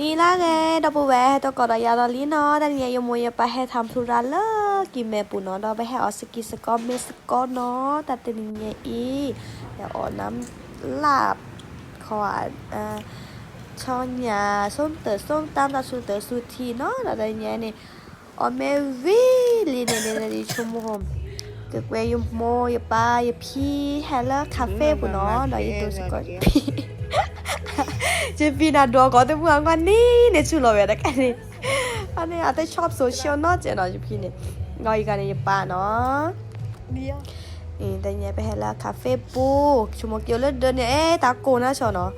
နံၤလၢဂ့ၤ ဒီပုၢ်ဝဲၢ် ဟဲထီၣ်ကီးဒီးယၤဒီးလံနီၤ, တနံၤညါ ယမိၢ်ယပၢ်ဟဲထီၣ်ဖျိရၤလၢကံၢ်မဲၣ်ပူၤနီၤ, ဒီးပဟဲအီၣ်စကံစကီမဲၣ်စကီနီၤ, တၢ်တနံၤညါအံၤ ယအီၣ်နၢ်လၢ် ခီ ဆီညၣ် ဆိတၢၢ်ဆိတၢ် တၢ်ဆူတၢၢ်ဆူထံနီၤ, ဒီးတနံၤညါန့ၣ် အီၣ်မ့ၢ်ဝံၤလံန့ၣ်န့ၣ် ယဆိကမိၣ် ကကွဲးယမိၢ်ယပၢ်ယဖံ ဟဲလၢ cafe ပူၤနီၤ, ဒီးယဒိးစ့ၢ်ကီး ယဖံ ယဖံန့ၣ်ဒိးကီးတမုာ်အဂီၢ်န့ၣ် န့ၣ်ဆူၣ်လီၤဝဲတကးန့ၣ်, အန့ၣ် အတဆီၣ် social နီတစဲးနီၤ ယဖံန့ၣ်, ဒီးယဂၤန့ၣ်ယပၢ်နီၤ တနံၤညါပဟဲလၢ cafe ပူၤ, ဆိကမိၣ်က့ၤအိၣ်လၢဒၢးန့ၣ် အဲ တၢ်ကိၢ်နီၢ်ဆီနီၤ,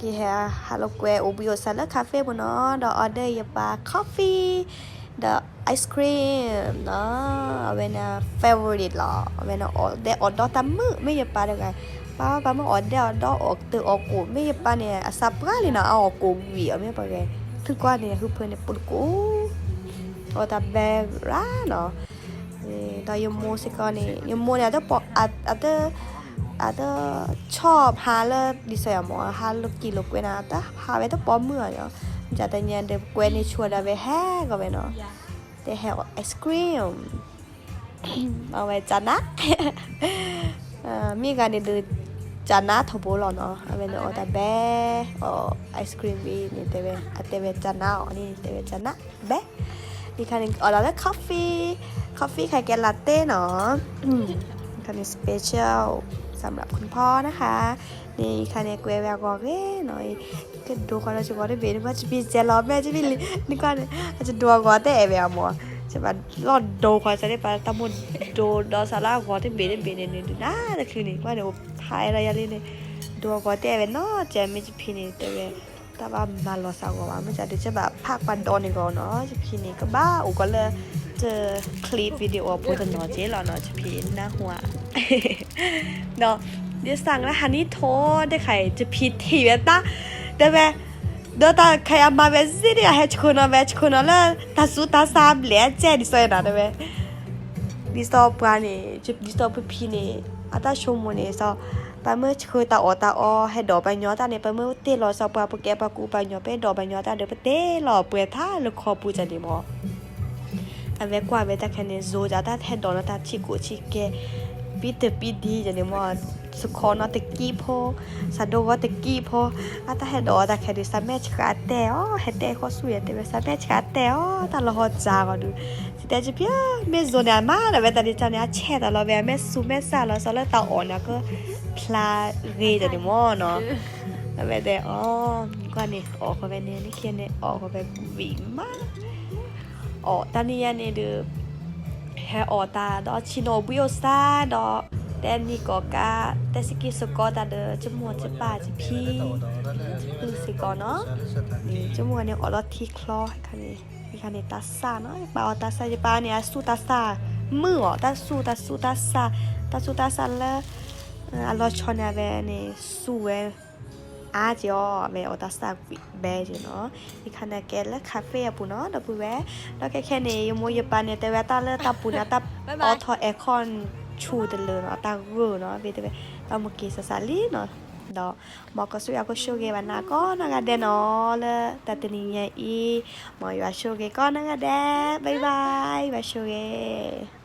က့ၤဟဲဟးလိာ်ကွဲအိၣ်ဘှံးအိၣ်သါလၢ cafe ပူၤနီၤ, ဒီး order ယပၢ် coffee ဒီး ice cream နီၤ, အဝဲန့ၣ် favorite လီၤ, အဝဲန့ၣ်အီၣ်ဒဲးအီၣ်ဒီတၢ်မုာ်, မ့ၢ်ယပၢ်တဂၤ ပၢ်ပၢ်မ့ၢ်အီၣ်ဒဲးအီၣ်ဒီအီၣ်တၢ်အီၣ်ကိၣ်, မ့ၢ်ယပၢ်န့ၣ် အသးပှၢ်လံနီၤ, အအီၣ်ကိၣ်ဝံၤအီၤ မ့ၢ်ပှၤဂၤ ထုကွၢ်န့ၣ် ဟုဖၢန့ၣ် ပူၤတကိး အီၣ်တၢ်ဘဲရၣ်နီၤ, ဒီးယမိၢ်စ့ၢ်ကီးန့ၣ် ယမိၢ်န့ၣ် အတ အတ ဆီၣ်ဟးလၢ ဒ်သိးယမ့ၢ် ဟးလိာ်က့ၤလိာ်ကွဲနၤ တဟးဝဲတပိာ်မုၣ်အီၤနီၤ, မ့ၢ်တနံၤညါဒီးကွဲးန့ၢ်ဆိဒီးဝဲဟဲကီးဝဲနီၤ, တဲဟဲအီၣ် ice cream အဝဲကနၣ် မ့ၢ်ဂၤန့ၣ်ဒုး ကနၣ်ထီဘိလီၤနီၤ, အဝဲန့ၣ်အီၣ်တၢ်ဘဲ အီၣ် ice cream ဝံၤန့ၣ် တဲဝဲ အတဲဝဲကနၣ်အီၤန့ၣ် တဲဝဲကနၣ်ဘဲ, အံၤခါန့ၣ် အီၣ်ဒီးလၢ coffee, coffee ခါကဲ latte နီၤ, ခါန့ၣ် special สำหรับคุณพ่อนะคะ, န့ၣ်အံၤခါန့ၣ် ကွဲးဝဲအဂီၤဂ့ၤနီၤ, ကဒိဃီဒီးကဂီၤတဘ့ၣ် နကွၢ် ယဖံစဲးလီၤမဲာ် ယဖံလံ နကွၢ်န့ၣ် အကဒိအဂီၤတဲအဲၣ်ဝဲအမိၢ်, ယဘၣ်လီၢ်ဒိဃီစ့ၢ်န့ၣ် ပှၤတၢ်မိၣ်ဒိဒီးစးလၢအဂီၤတဘ့ၣ်တဘ့ၣ်န့ၣ် နဒုးနၤတချုးန့ၣ် ကွၢ်န့ၣ် အိၣ်ဖးအဲၣ်ဒီးယၤလံန့ၣ်, ဒိအဂီၤတဲအဲၣ်ဝဲနီၤ ကဲမ့ၢ်ယဖံန့ၣ် တဲဝဲ တၢ်ဘၣ်မၤလီၤသးဂီၤဘၣ် မ့ၢ်ဒုး ကဘၣ်ဖးကွၢ်ဒီးန့ၣ်ဂီၤနီၤ, ယဖံန့ၣ် ကဘၣ်အိၣ်ကီးလၢ တ clip video အီၤဖိတနီၤက့လီၤနီၤ, ယဖံနၢ်ဟူဧါ ဒီး ဒ်စၢ်လၢဟးနံၣ်ထိး ဒ်ခါအံၤ ယဖံထံၣ်ဝဲတၢ် တဲဝဲ ဒီးတၢ်ခါအံၤအမၤဝဲစ့ၢ်န့ၣ် အဟဲဆှၢနီၤဝဲ ဆှၢနီၤလၢ တၢ်ဆူးတၢ်ဆါဘျဲၣ်အကဲဒ်သိးနီၤ တဲဝဲ ဒ်သိးပှၤန့ၣ် ဒ်သိးပဖံန့ၣ် အတၢ်ဆိကမိၣ်န့ၣ် စီၤ ပမ့ၢ်ဆှၢတၢ်အီၣ်တၢ်အီ ဟဲဒိးပှၤညီတၢ်န့ၣ် ပမ့ၢ်တ့ၢ်လီၤစီၤပှၤ ပကဲပှၤကူပှၤညီ ပဒိးပှၤညီတၢ်ဒီး ပတ့ၢ်လီၤပှဲၤထါလၢခီပူၤကန့ၣ်မ့ၢ် အဝဲကွၢ်ဝဲတၢ်ခဲန့ၣ် ယိၤယတၢ်ဟဲဒိးနီၤ တၢ်ဆံးကိးဆံးကဲ ပံတပံဒံကန့ၣ်မ့ၢ် စခီနီတကံၢ်ဖိ စးဒိဂီၢ်တကံၢ်ဖိ အတၢ်ဟဲဒိးအီၤတၢ်ခဲဒုး စးမဲာ်ဆှးတဲအီၤ ဟဲတဲဃီဆူၣ်ယဲတဲဝဲ စးမဲာ်ဆှးတဲအီၤ တၢ်လီၤဟီၣ်စၢ်ဂီၤဒုး စံးတဲဖံ မ့ၢ်ယိၤန့ၣ် အမၤဒီးဝဲတၢ်ဒ်တၢ်န့ၣ် အဆဲးတၢ်လီၤဝဲ အမဲာ်ဆူမဲာ်ဆါလီၤ စီၤလၢတၢ်အီၣ်န့ၣ် ကဖျါဂ့ၤကန့ၣ်မ့ၢ်နီၤ အဝဲတဲအီၤ ကွၢ်န့ၣ် အီၣ်ဃီၤဝဲန့ၣ် နခဲန့ၣ် အီၣ်ဃီၤဝဲဝံၤမး အီၣ်တၢ်နံၤယဲန့ၣ်ဒုး ဟဲအီၣ်တၢ်ဒီးဆ့ၣ်နီၤဘှံးအိၣ်စါဒီး တဲနံၤကီၢ်ကါ တဲစကံစကီတၢ်ဒီး ကမိၢ်ကပၢ်ကဖံ ကဖံစ့ၢ်ကီးနီၤ ကမိၢ်န့ၣ်အီၣ်လီၤထံချီခါန့ၣ် ယခါန့ၣ်တၢ်ဆၣ်နီၤ ယပၢ်အီၣ်တၢ်ဆၣ် ယပၢ်န့ၣ် အစူၢ်တၢ်ဆၣ် မုာ်အီၤ တၢ်စူၢ်တၢ်စူၢ်တၢ်ဆၣ် တၢ်စူၢ်တၢ်ဆၣ်လၢ အလီၤဆီန့ၣ် အဝဲန့ၣ် စူၢ်ဝဲ အါက့ၤအီၤ အဝဲအီၣ်တၢ်ဆၣ်ဝံၤဘဲက့ၤနီၤ ယခါန့ၣ်ကဲလၢ cafe အပူၤနီၤ ဒီပုၢ်ဝဲၢ် ဒီးခဲခဲန့ၣ် ယမိၢ်ယပၢ်န့ၣ် တဲဝဲတၢ်လၢတၢ်ပူၤန့ၣ် တၢ်အီထီၣ် aircon ဆူၣ်တလၢနီၤ တၢ်ဂၢၢ်နီၤ ဖဲတဲဝဲ တၢ်မူက့ၤစၢ်စၢ်လံနီၤ ဒီး မ်ကစူၢ်ယွၤကဆိၣ်ဂ့ၤဘၣ်နၤကိးနီၢ်ဂၤဒဲးနီၤ လၢတၢ်တနံၤညါအံၤ မ်ယွၤဆိၣ်ဂ့ၤကိးနီၢ်ဂၤဒဲး bye bye ယွၤဆိၣ်ဂ့ၤ